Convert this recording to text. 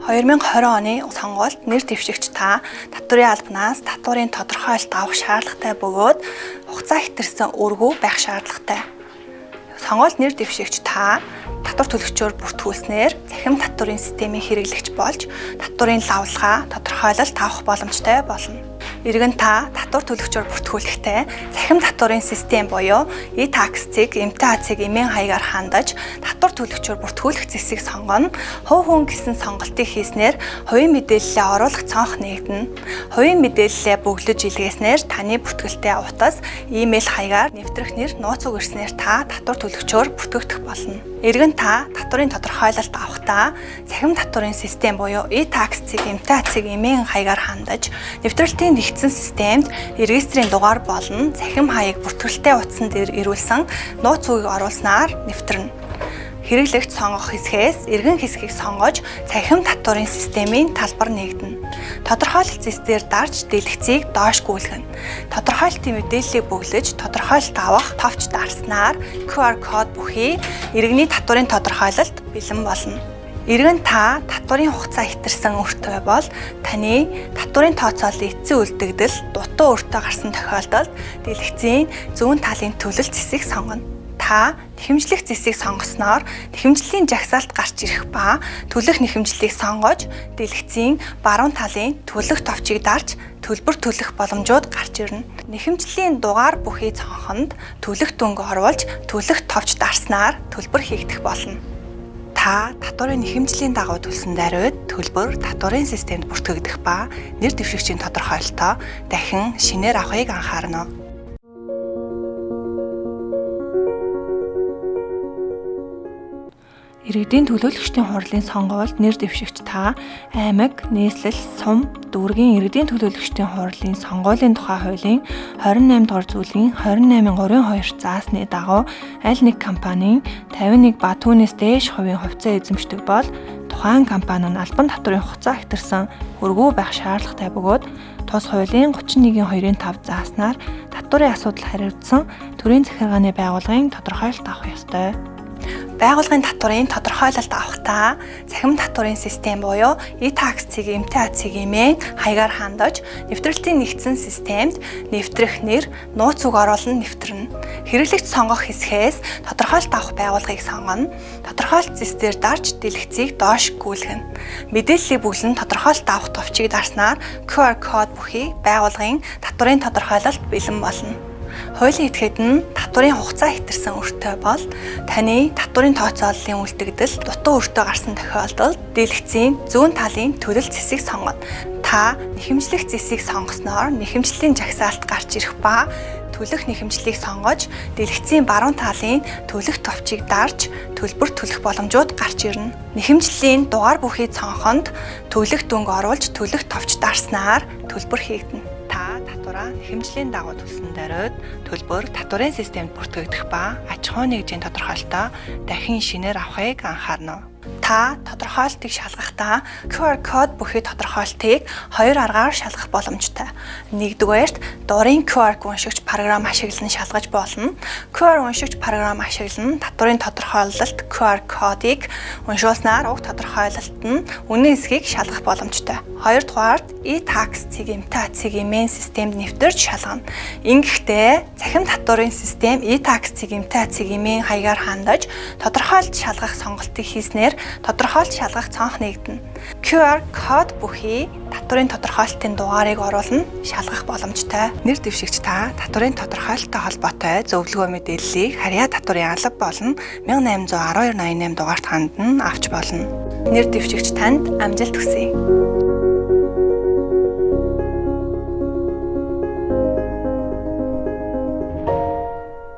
2020 оны сонгуульд нэр дэвшигч та татварын албанаас татварын тодорхойлолт авах шаардлагатай бөгөөд хугацаа хэтэрсэн өргүү байх шаардлагатай. Сонгуульд нэр дэвшигч та татвар төлөгчөөр бүртгүүлснээр цахим татварын системийн хэрэглэгч болж татварын лавлгаа, тодорхойлолт авах боломжтой болно. Иргэн та татвар төлөгчөөр бүртгүүлэхдээ цахим татварын систем буюу e-tax-ыг MTA-г эмээн хаягаар хандаж татвар төлөгчөөр бүртгүүлэх зэсийг сонгоно. Хувь хүн гэсэн сонголтыг хийснээр хувийн мэдээллээ оруулах цонх нээгдэнэ. Хувийн мэдээллээ бөглөж илгээснээр таны бүртгэлтэй утас, имэйл хаягаар нэвтрэх нэр, нууц үг ирснээр та татвар төлөгчөөр бүртгэгдэх болно. Иргэн та татварын тодорхойлолт авахдаа цахим татварын систем буюу e-tax-ыг MTA-г эмээн хаягаар хандаж нэвтрэлтийн нэгдсэн системд регистрийн дугаар болон цахим хаяг бүртгэлтэй утсан дээр ирүүлсэн нууц үгийг оруулснаар нэвтрэнэ. Хэрэглэгч сонгох хэсгээс эргэн хэсгийг сонгож цахим татварын системийн талбар нээгдэнэ. Тодорхойлолт зэс дээр дарж дэлгэцийг доош гүйлгэнэ. Тодорхойлолтын мэдээллийг бөглөж тодорхойлолт авах товч дарснаар QR код бүхий иргэний татварын тодорхойлолт бэлэн болно. Иргэн та татварын хугацаа хэтэрсэн өртөө бол таны татварын тооцооллын эцсийн үлдэгдэл дутуу өртөө гарсан тохиолдолд дэлгэцийн зүүн талын төлөлт зэсийг сонгоно. Та нэхэмжлэх зэсийг сонгосноор нэхэмжлэлийн жагсаалт гарч ирэх ба төлөх нэхэмжлэлийг сонгож дэлгэцийн баруун талын төлөх товчийг дарж төлбөр төлөх боломжууд гарч ирнэ. Нэхэмжлэлийн дугаар бүхий цонхонд төлөх дүнг оруулж төлөх товч дарснаар төлбөр хийгдэх болно. Та татварын нэхэмжлийн дагуу төлсөн даруйд төлбөр татварын системд бүртгэгдэх ба нэр дэвшигчийн тодорхойлолтоо дахин шинээр авахыг анхаарна уу. Иргэдийн төлөөлөгчдийн хурлын сонгуульд нэр дэвшигч та аймаг, нийслэл, сум, дүүргийн иргэдийн төлөөлөгчдийн хурлын сонгуулийн тухай хуулийн 28 дугаар зүйлийн 28-3-2 заасны дагуу аль нэг компанийн 51 ба түүнээс дээш хувийн хувьцаа эзэмшдэг бол тухайн компани нь албан татварын хугацаа хэтэрсэн өргүү байх шаардлагатай бөгөөд тус хуулийн 31-2-5 зааснаар татварын асуудал хариуцсан төрийн захиргааны байгууллагын тодорхойлолт авах ёстой. Байгууллагын татварын тодорхойлолт авахдаа цахим татварын систем буюу e-tax-ыг MTA-г эмээн хаягаар хандаж нэвтрэлтийн нэгдсэн системд нэвтрэх нэр, нууц үг оруулан нэвтрэнэ. Хэрэглэгч сонгох хэсгээс тодорхойлолт авах байгууллагыг сонгоно. Тодорхойлолт зэс дээр дарж дэлгэцийг доош гүйлгэнэ. Мэдээллийг бөглөн тодорхойлолт авах товчийг дарснаар QR код бүхий байгууллагын татварын тодорхойлолт бэлэн болно. Хуулийн этгээд нь татварын хугацаа хэтэрсэн өртөө бол таны татварын тооцооллын үлдэгдэл дутуу өртөө гарсан тохиолдолд дэлгэцийн зүүн талын төлөл зэсийг сонгоно. Та нэхэмжлэх зэсийг сонгосноор нэхэмжлэлийн жагсаалт гарч ирэх ба төлөх нэхэмжлэлийг сонгож дэлгэцийн баруун талын төлөх товчийг дарж төлбөр төлөх боломжууд гарч ирнэ. Нэхэмжлэлийн дугаар бүхий цонхонд төлөх дүнг оруулж төлөх товч дарснаар төлбөр хийгдэнэ. Та татвараа нэхэмжлийн дагуу төлсөн даруйд төлбөр татварын системд бүртгэгдэх ба аж ахуйн нэгжийн тодорхойлолтоо дахин шинээр авахыг анхаарна уу. Та тодорхойлолтыг шалгахдаа QR код бүхий тодорхойлолтыг хоёр аргаар шалгах боломжтой. Нэгдүгээрт дурын QR уншигч програм ашиглан шалгаж болно. QR уншигч програм ашиглан татварын тодорхойлолт QR кодыг уншуулснаар уг тодорхойлолт нь үнэн эсхийг шалгах боломжтой. Хоёрдугаарт e-tax цэг MTA цэг эмээн системд нэвтэрч шалгана. Ингэхдээ цахим татварын систем e-tax цэг MTA цэг эмээн хаягаар хандаж тодорхойлолт шалгах сонголтыг хийснээр тодорхойлолт шалгах цонх нээгдэнэ. QR код бүхий татварын тодорхойлолтын дугаарыг оруулан шалгах боломжтой. Нэр дэвшигч та татварын тодорхойлолттой холбоотой зөвлөгөө мэдээллийг харьяа татварын алба болон 1812 88 дугаарт хандан авч болно. Нэр дэвшигч танд амжилт хүсье.